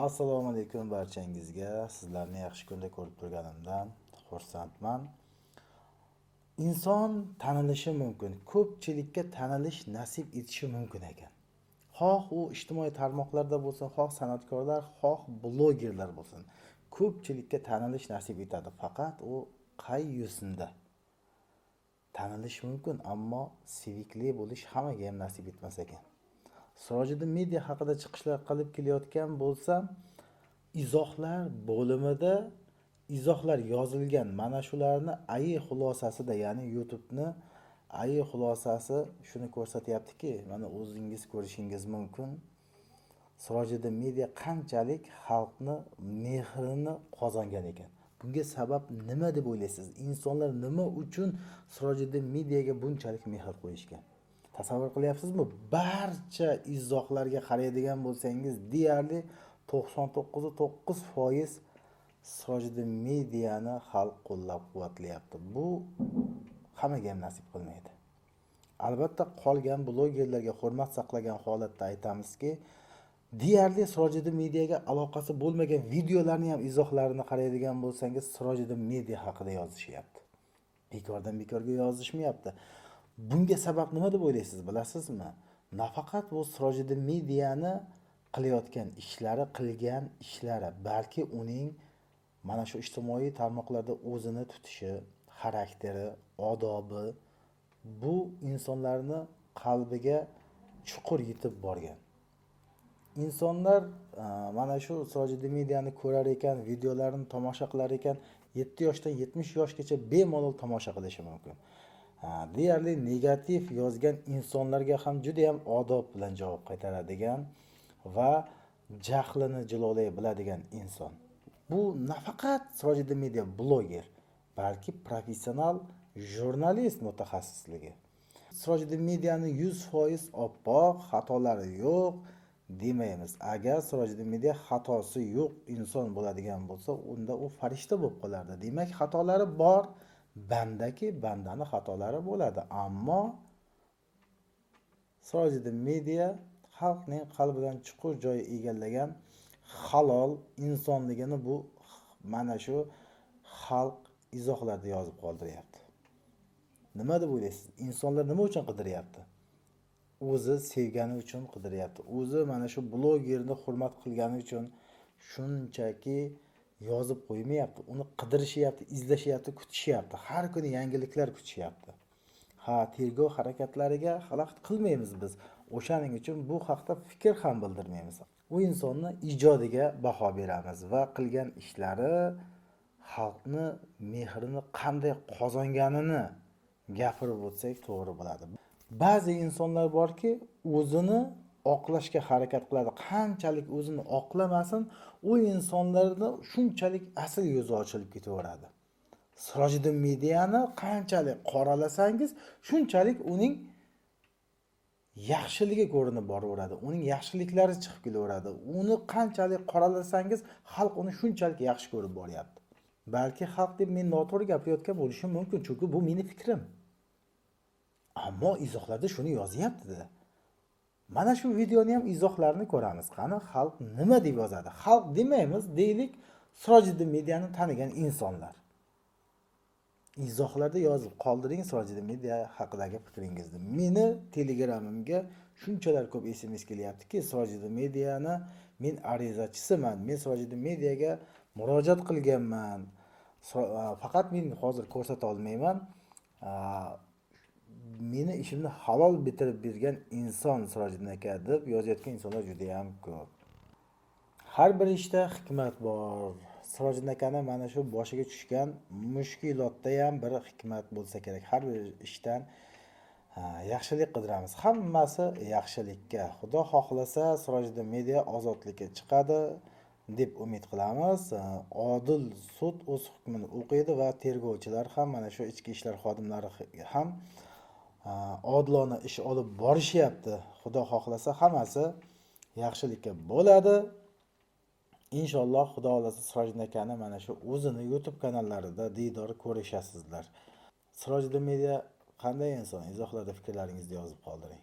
Assalomu alaykum barchangizga. Sizlarni yaxshi kunda ko'rib turganimdan xursandman. Inson tanilishi mumkin, ko'pchilikka tanilish nasib etishi mumkin ekan. Xoh u ijtimoiy tarmoqlarda bo'lsin, xoh san'atkorlar, xoh blogerlar bo'lsin. Ko'pchilikka tanilish nasib etadi, faqat u qay yo'sinda tanilish mumkin, ammo sevikli bo'lish hammaga ham nasib etmas ekan. Sirojiddin Media haqida chiqishlar qilib kelayotgan bo'lsam, izohlar bo'limida izohlar yozilgan. Mana shularni AI xulosasida, ya'ni YouTube'ni AI xulosasi shuni ko'rsatyaptiki, mana o'zingiz ko'rishingiz mumkin. Sirojiddin Media qanchalik xalqni mehrini qozongan ekan. Bunga sabab nima deb o'ylaysiz? Insonlar nima uchun Sirojiddin Mediaga bunchalik mehr qo'yishgan? Tasavvur qilyapsizmi? Barcha izohlarga qaraydigan bo'lsangiz, deyarli 99,9% Sirojiddin Mediani xalq qo'llab-quvvatlayapti. Bu hammaga ham nasib qilmaydi. Albatta, qolgan blogerlarga hurmat saqlagan holatda aytamizki, deyarli Sirojiddin Mediaga aloqasi bo'lmagan videolarni ham izohlarini qaraydigan bo'lsangiz, Sirojiddin Media haqida yozishyapti. Bekordan bekorga yozishmayapti. Bunga sabab nima deb o'ylaysiz, bilasizmi? Nafaqat bu Sirojiddin Mediani qilayotgan ishlari, qilgan ishlari, balki uning mana shu ijtimoiy tarmoqlarda o'zini tutishi, xarakteri, odobi bu insonlarni qalbiga chuqur yetib borgan. Insonlar mana shu Sirojiddin Mediani ko'rar ekan, videolarini tomosha qilar ekan, 7 yoshdan 70 yoshgacha bemalol tomosha qilishi mumkin. Deyarli negativ yozgan insonlarga ham juda ham odob bilan javob qaytaradigan va jahlini jilovlay biladigan inson. Bu nafaqat Sirojiddin Media bloger, balki professional jurnalist mutaxassisligi. Sirojiddin Mediani 100% oppoq, xatolari yo'q demaymiz. Agar Sirojiddin Media xatosi yo'q inson bo'ladigan bo'lsa, unda u farishta bo'lib qolardi. Demak, xatolari bor, bandaki bandani xatolari bo'ladi. Ammo Sirojiddin Media xalqning qalbidan chuqur joy egallagan halol insonligini bu mana shu xalq izohlarda yozib qoldiryapti. Nima deb o'ylaysiz? Insonlar nima uchun qidiryapti? O'zi sevgani uchun qidiryapti. O'zi mana shu blogerni hurmat qilgani uchun shunchaki yozib qo'ymayapti. Uni qidirishyapti, izlashyapti, kutishyapti. Har kuni yangiliklar kutishyapti. Ha, tergov harakatlariga xalaqit qilmaymiz biz. O'shaning uchun bu haqda fikr ham bildirmaymiz. U insonni ijodiga baho beramiz va qilgan ishlari xalqni mehrini qanday qozonganini gapirib o'tsak to'g'ri bo'ladi. Ba'zi insonlar borki, o'zini oqlashga harakat qiladi. Qanchalik o'zini oqlamasin, u insonlarni shunchalik asl yuzi ochilib ketaveradi. Sirojiddin Mediani qanchalik qoralasangiz, shunchalik uning yaxshiligi ko'rinib boraveradi. Uning yaxshiliklari chiqib kelaveradi. Uni qanchalik qoralasangiz, xalq uni shunchalik yaxshi ko'rib boryapti. Balki xalq deb men noto'g'ri gapirayotgan bo'lishim mumkin, chunki bu meni fikrim. Ammo izohlarda shuni yozyapti-da. Mana shu videoni ham izohlarini ko'ramiz. Qani xalq nima deb yozadi? Xalq demaymiz, deylik, Sirojiddin Mediani tanigan insonlar. Izohlarda yozib qoldiring Sirojiddin Media haqidagi fikringizni. Meni Telegramimga shunchalar ko'p SMS kelyaptiki, Sirojiddin Mediani men arizachisiman, men Sirojiddin Mediaga murojaat qilganman. Faqat men hozir ko'rsata olmayman. Meni ishimni halol bitirib bergan inson Sirojiddin aka deb yozayotgan insonlar juda ham ko'p. Har bir ishda hikmat bor. Sirojiddin akani mana shu boshiga tushgan mushkulotda ham bir hikmat bo'lsa kerak. Har bir ishdan yaxshilik qidiramiz. Hammasi yaxshilikka. Xudo xohlasa Sirojiddin Media ozodlikka chiqadi deb umid qilamiz. Odil sud o'z hukmini o'qiydi va tergovchilar ham, mana shu ichki ishlar xodimlari ham odilona ish olib borishyapti. Xudo xohlasa hammasi yaxshilikka bo'ladi. Inshaalloh, Xudo xohlasa Sirojiddin akani mana shu o'zini YouTube kanallarida diydor ko'rishasizlar. Sirojiddin Media qanday inson? Izohlarda fikrlaringizni yozib qoldiring.